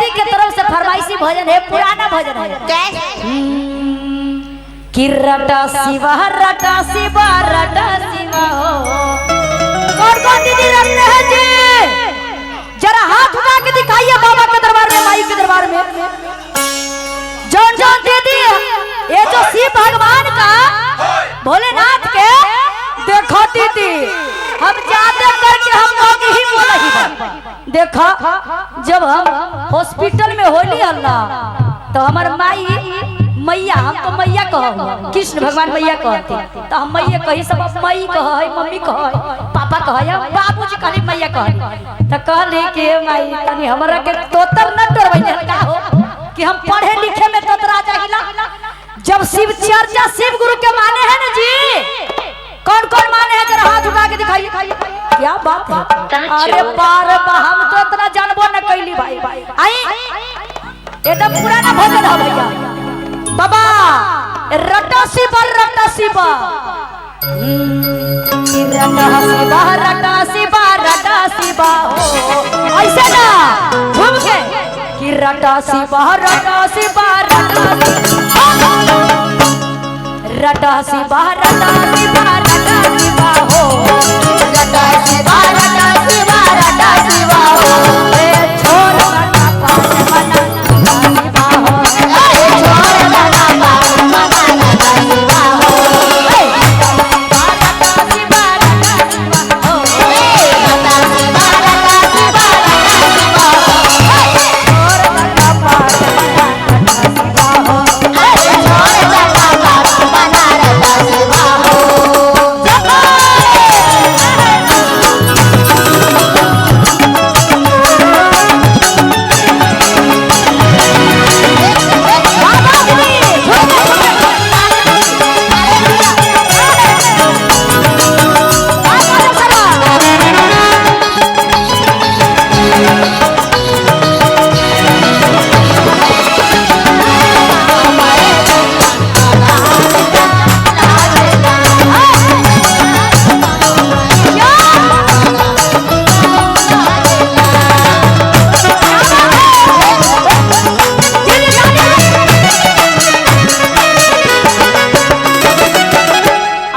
दीदी के तरफ से फरमाइशी भजन है, पुराना भजन है। कि रटा शिवा रटा शिवा रटा शिवा हो। कौन कौन दीदी रटते हैं जी? जरा हाथ उठा के दिखाइए बाबा के दरबार में, माई के दरबार में। जौन जौन दीदी ये जो शिव भगवान का भोलेनाथ के देखो दीदी, हम ज्यादा करके हम लोग ही बोला ही। देखा जब हम हॉस्पिटल में होली हल्ला तो हमार माई मैया, हम तो मैया कहो, कृष्ण भगवान मैया कहते तो हम मैया कही, सब मई कह, मम्मी कह, पापा कह, बाबूजी कहली मैया कह। तो कहली कि माई तनी हमरा के तोतर न टोरबैले का हो कि हम पढ़े लिखे में तोतरा जाहिला। जब शिव चर्चा शिव गुरु के माने है ना जी, कौन कौन माने हैं जरा हाथ उठा के दिखाइए। क्या बात है, अरे बार हम तो इतना जानबो न कैली भाई। आई एकदम पुराना भजन है भैया। बाबा रटा शिवा रटा शिवा रटा शिवा रटा शिवा रटा शिवा हो, ऐसे ना घूम के कि रटा शिवा रटा शिवा रटा रटा शिवा रटा शिवा रटा शिवा हो, रटा शिवा रटा शिवा रटा शिवा हो। ए छोर बना पान बना शिवा हो, ए छोर बना पान बना रटा शिवा हो, ए रटा शिवा रटा शिवा हो, ए रटा शिवा रटा शिवा रटा शिवा हो, ए छोर बना पान बना रटा शिवा हो, ए छोर बना पान बना रटा शिवा हो।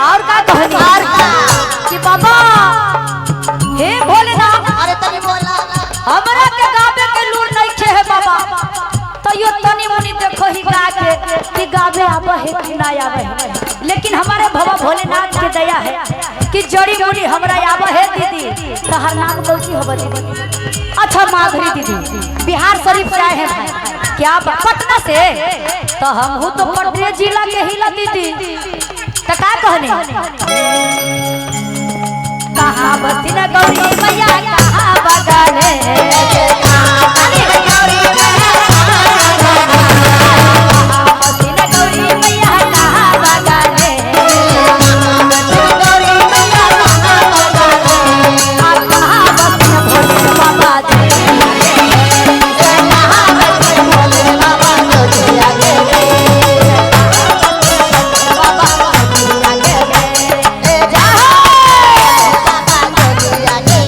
और का कहनी कि बाबा हे भोलेनाथ, अरे तनी बोला हमरा के गावे के लूर नहीं खे है बाबा, तैयो तनी मुनी देखो ही गा के कि गावे आवे है कि ना आवे है। लेकिन हमारे बाबा भोलेनाथ के दया है कि जड़ी मुनी हमरा आवे है। दीदी तहर नाम कौची होब दीदी? अच्छा माधुरी दीदी बिहार शरीफ से आए हैं भाई, क्या पटना से? तो हम हूँ तो पटने जिला के हिला दीदी। तो का कहनी कहाँ बस्ती न गौरी मैया कहाँ बगाने, कहाँ बस्ती न गौरी मैया कहाँ बगाने, कहाँ बस्ती न भोले बाबा जी, कहाँ बस्ती भोले बाबा जोगी आगे बाबा जोगी आगे जाहो बाबा जोगी आगे।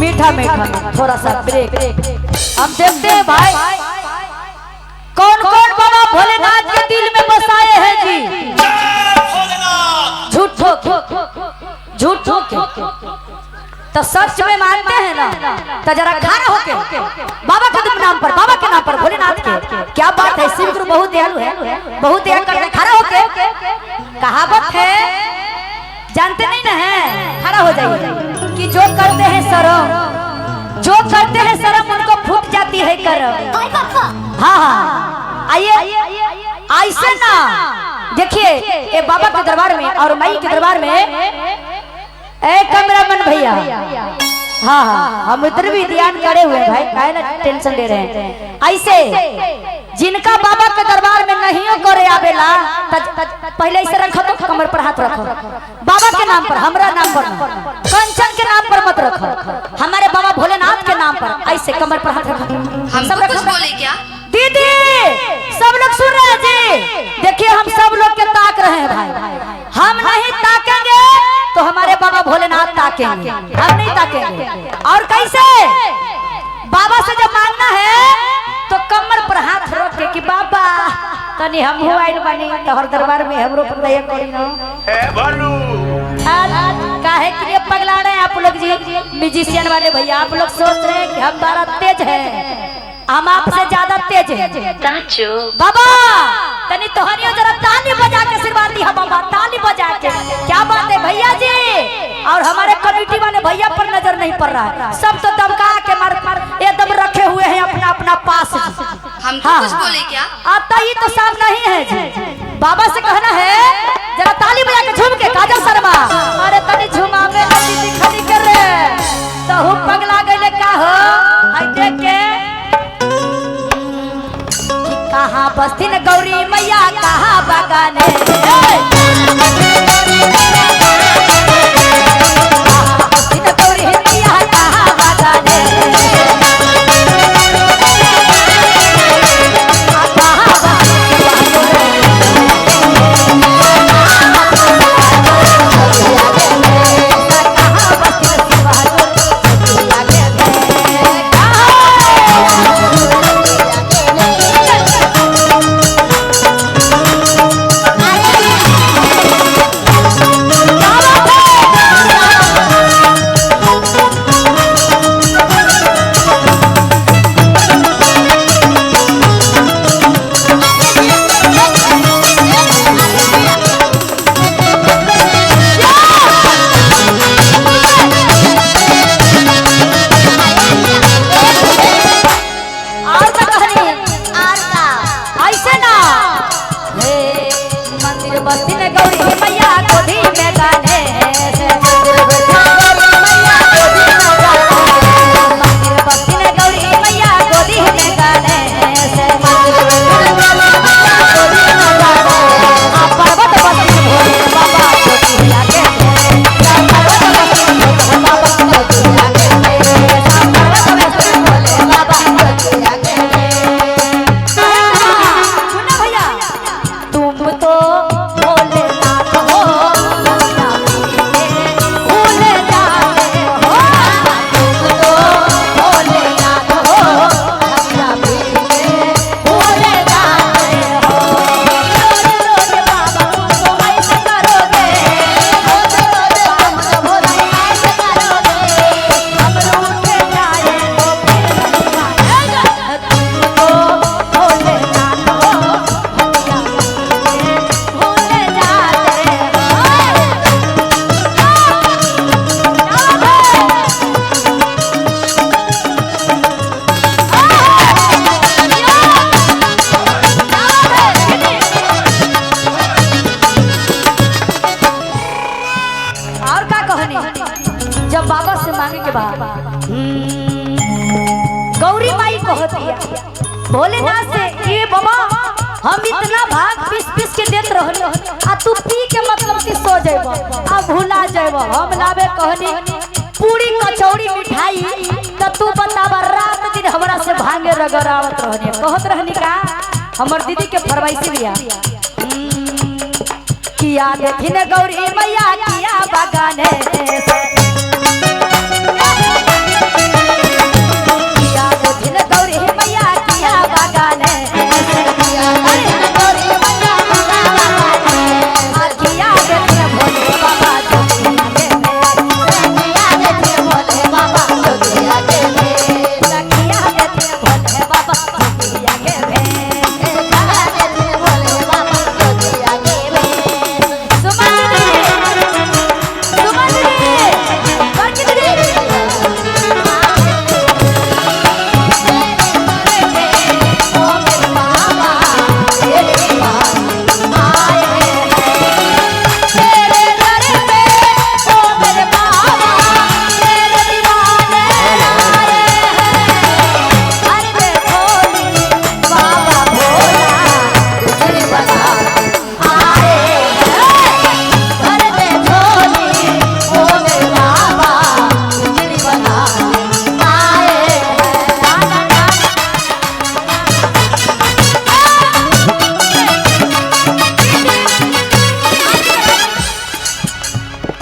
मीठा मीठा थोड़ा सा ब्रेक हम देखते हैं भाई, कौन कौन बाबा भोलेनाथ के दिल में बसाए हैं जी। झूठो झूठो के तो सच में मानते हैं ना, तो जरा खड़ा होके बाबा के नाम पर, बाबा के नाम पर भोलेनाथ के, क्या बात है। शिव गुरु बहुत दयालु है, बहुत दया करते। खड़ा होके कहावत है, जानते नहीं ना है, खड़ा हो जो करते हैं शर्म, जो करते हैं शर्म उनको फूट जाती है करम। हाँ हाँ, आइए ऐसे ना देखिए ये बाबा के दरबार में और माई के दरबार में। ए कैमरामैन भैया, हाँ हाँ हम इधर भी ध्यान करे हुए भाई, काहे ना टेंशन ले रहे हैं। ऐसे जिनका बाबा के दरबार में नहीं करे आवेला पहले ऐसे रखो तो कमर पर हाथ रखो, बाबा के नाम पर, हमरा नाम पर, कंचन के नाम पर मत रखो, हमारे बाबा भोलेनाथ के नाम पर ऐसे कमर पर हाथ रखो। हम सब कुछ बोले क्या दीदी? सब लोग सुन रहे हैं जी? देखिए हम सब लोग के ताक रहे हैं भाई, हम नहीं ताकेंगे तो हमारे बाबा भोलेनाथ ताकेंगे, हम नहीं ताकेंगे। और कैसे बाबा से जब मांगना है तो कमर पर हाथ रख के कि बाबा तनी हम आइल बानी तोहर दरबार में, हमरो पर दया करी ना। ए भालू काहे के लिए पगला रहे हैं आप लोग जी? म्यूजिशियन वाले भैया, आप लोग सोच रहे हैं कि हम बड़ा तेज हैं, हम आपसे ज्यादा तेज हैं। बाबा तनी तोहरियो जरा ताली बजा के आशीर्वाद दी बाबा, ताली बजा के। क्या बात है भैया जी। और हमारे कमेटी वाले भैया पर नजर नहीं पड़ रहा है, सब तो दबका के मार मार एकदम रखे हुए हैं अपना अपना पास। हम तो कुछ बोले क्या? आता ही तो साफ नहीं है जी। बाबा से कहना है जरा ताली बजा के झूम के। काजल शर्मा, अरे तनी झुमावे दीदी खड़ी कर रहे तहु पगला गइले का हो? आई देख के कहाँ बस्ती न गौरी मैया कहाँ बगाने, कहाँ बस्ती न गौरी मैया कहाँ बगाने, जब बाबा से मांगे के बाद गौरी माई कहती है भोलेनाथ से, ए बाबा हम इतना भाग पीस पीस के देत रहनी आ तू पी के मतलब कि सो जाइब आ भुला जाइब। हम लावे कहनी पूरी कचौड़ी मिठाई त तू बतावा रात दिन हमरा से भांगे रगड़ावत रहनी। कहत रहनी का हमर दीदी के फरमाइशी बिया किया देखिन गौरी मैया किया बगाने से, किया देखिन गौरी मैया किया बगाने से, किया देखिन भोले बाबा जोगिया के, किया देखिन भोले बाबा जोगिया के, किया देखिन भोले बाबा जोगिया के। किया देखिन भोले बाबा जोगिया के। सुमन दीदी, सुमन दीदी,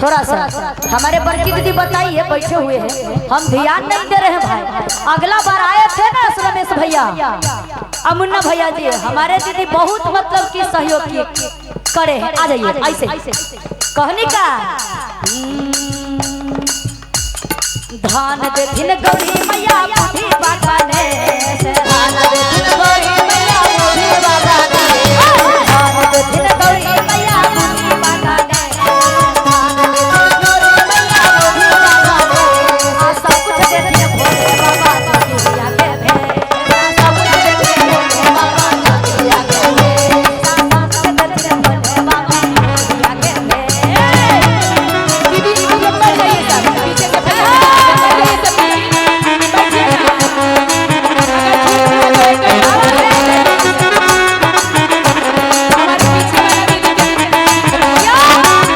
थोड़ा सा हमारे बड़की दीदी बताइए बैठे हुए हैं, हम ध्यान नहीं दे रहे हैं भाई। अगला बार आए थे ना रमेश भैया, अमुन्ना भैया जी, हमारे दीदी बहुत मतलब की सहयोग किए करे हैं। आ जाइए ऐसे कहने का धान देथिन गौरी मैया बुढ़ी बागाने, धान देथिन गौरी मैया बुढ़ी बागाने, धान देथिन गौरी मैया बुढ़ी बागाने, धान देथिन गौरी मैया बुढ़ी बागाने, आ सब कुछ देथिन भोले बाबा जोगिया के भेष, सब कुछ देथिन भोले बाबा जोगिया के भेष, सब कुछ देथिन भोले बाबा जोगिया के भेष। दीदी लोग बैठ जाइए सब, पीछे से बैठ जाइए सब, बैठिए ना। अगर छूट गया तो एक हमारे पीछे वाला दीदी के क्या बात है?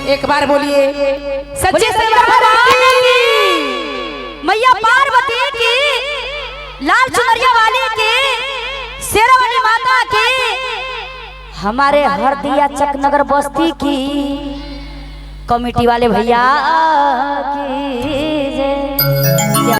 एक बार बोलिए सच्चे बोलिए शंकर भगवान की, मैया पार्वती की, लाल चुनरिया वाली की, शेरावाली माता की, हमारे हरदिया चकनगर बस्ती की कमेटी वाले भैया की।